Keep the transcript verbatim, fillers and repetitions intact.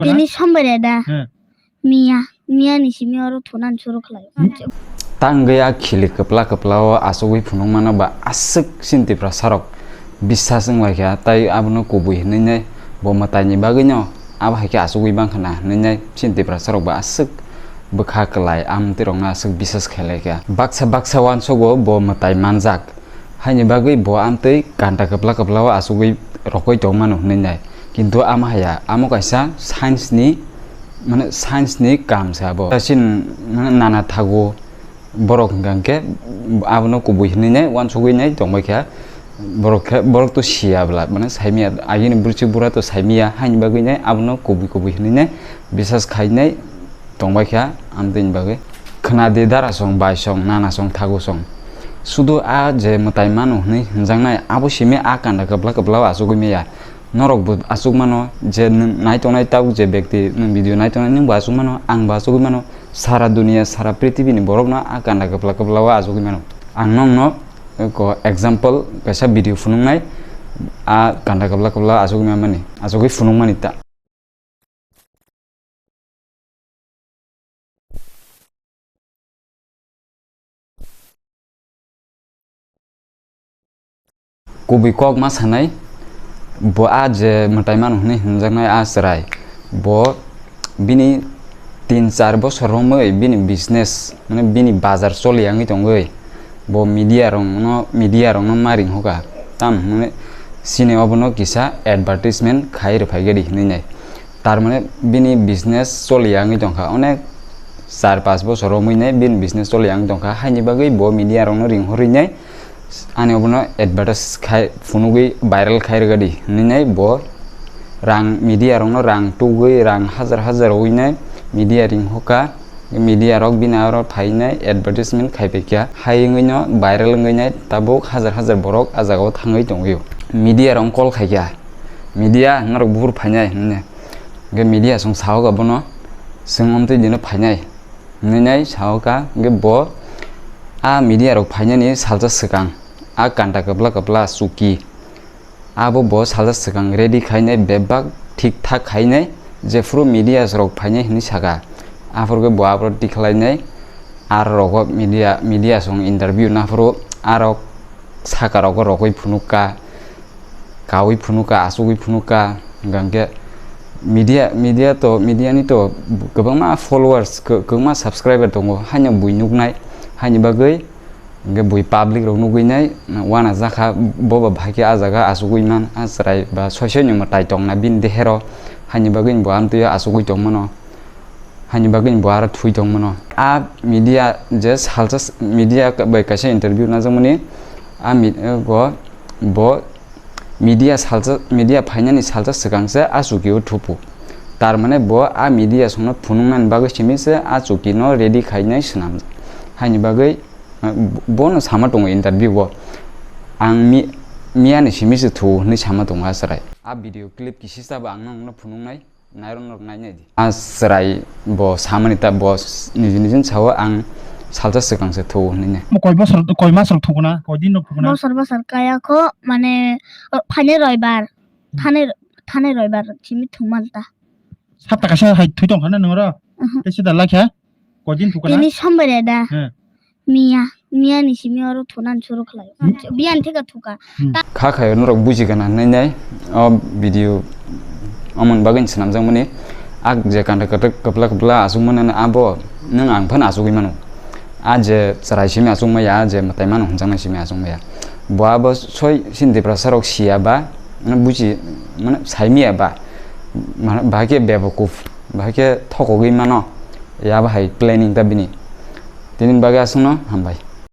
Tini sombai reda. He. Miya, miya ni simi oro thunan suru khlai. Hmm. Tang gaya khili kwpla kwpla o asugwi phunuk mano ba aswk chini Tiprasa rok bisas wng lai kha, tai abono kubui hinwi nai bo mwtai ni bagwi no abo hai khe asugwi bang khana hinwi nai chini Tiprasa rok ba aswk bwkha kwlai amtwi rok no aswk bisas khai lai kha. Baksa baksa uansugo bo mwtai manjak. Haini bagwi bo amtwi kanta kwpla kwpla o asugwi rokoi tong mano hinwi nai. Kintu ama haya, amo kaisa science ni, mane science ni kam se abo. Chini, mane, nana thago borok hwnkha hwnkhe abono kubui hinwi nai uansugwi nai tongbai kha. Borok khe, borok to siya bwla, mane saimanya, agini bwrwchwk bura to saimanya, haini bagwi nai abono kubui kubui hinwi nai bisas khai nai tongbai kha amtwini bagwi. Khna di dara song, bai song, nana song, thagu song. Sudu a je mwtai mano hwnwi hwnjaknai, abo simi a kanda kwbla kwbla o achugwi maya. Norok bo achuk mano je nwng nai tongnai tabuk je bekti nwng video nai tongnai nwng bo achuk mano, ang bo achugwi mano. Sara duniya, sara prithibi ni borok no a kanda kwbla kwbla o achugwi mano. Ang nokno ko example kaisa video phunuknai a kanda kwbla kwbla o achugwi mani, achugwi phunukmani ta. Kubui kok ma sanai, bo a je mwtai mano hwnwi hwnjaknai a chwrai, bo bini tin char bosor romwi bini business, mane bini bazar choli yangwi tongwi, bo media rokno, media rokno ma ringhoka. Tam hwnwi chini obono kisa advertisement khai rwphai gadi hwnwi nai. Tar mane bini business choli yangwi tongkha, onek char pas bosor romwi nai bini business choli yangwi tongkha, haini bagwi bo media rokno ringhorwi nai ani obono advertise khai phunugwi viral khai rwgadi hwnwi nai bo rang, media rokno rang tugwi rang hajar hajar wi nai media ringhoka. Media rok bini aro phainai advertisement khaipaikha, hai wngwino viral wngwinai tabuk hajar hajar borok ah jagao thangwi tongwio. Media rok call khaikha, media norok buphuru phainai hwnwi. Hwnkhe media song sahoka bono, chwng omtwi dino phainai hwnwi nai sahoka, hwnkhe bo ah media rok phainani salsa swkang ah kanta kwbla kwbla chuki. Abo bo salsa swkang ready khainai, bebak thik thak khainai, jephuru media rok phainai hwnwi saka. Aphuru khe bo aphuru tikhlainai, aro rogo media, media song interview naphuru aro saka rogo rogwi phunukka, kaui phunukka, achugwi phunukka, hwnkhe media, media to, media ni to kwbangma followers, kwbangma subscriber tongo, haino bui nuknai, haini bagwi Hwnkhe bui public rok nugwi nai uanajakha, bo ba bahai khe ah jaga achugwi man, ah chwrai ba soi soi ni mwtai tongna bini dehero, haini bagwi bo amtwi o achugwi tongmano, haini bagwi bo aro thwi tongmano. Ah media je salsa s-, media bai kaisa interview najakmani, ah mi-, bo, bo media salsa, media phainani salsa swkang se ah chuki o thupu. Tar mane bo ah media songno phunuknani bagwi simi se ah chuki no ready khainai swnamjak. Haini bagwi Bono sama tongo interview o. Ang mi-, miyani simi se thu hwnwi sama tongo ah chwrai. A video clip kisisa bo ang nokno phunuknai, nairok norok nainai di. A chwrai bo samani ta bo s-, niji niji sao ang salsa swkang se thu hwnwi nai. Mo koi bosor, koi mas rok thukuna, koi din rok thukuna? Bosor bosor kaya kho, mane, o, phainai roibar, Hmm. thanai, thanai roibar simi thungmal ta. Sapta kaisa hai thwi tong khana nang oro? Mhm. Tei sida lakha? Koi din thukuna? Tini sombai reda. Hmm. Miya, miya ni simi oro thunan suru khlai. Hmm. Biyan thika thuka. Hmm. Kha khayo norok buji gana hinwi nai. O video amon bagwi swnamjakmani. Ak je kanta kwtwk kwpla kwpla achukmani abo nwng ang phano achugwi mano. A je chwrai simi achukmaya, a je mwtai mano hwnjaknai simi achukmaya. Bo abo soi chini Tiprasa rok siya ba, mane buji, mane saimaya ba, mane bahai khe bebokuf, bahai khe thokogwi mano. Yabo hai planning ta bini. Tini bagwi aswkno hambai.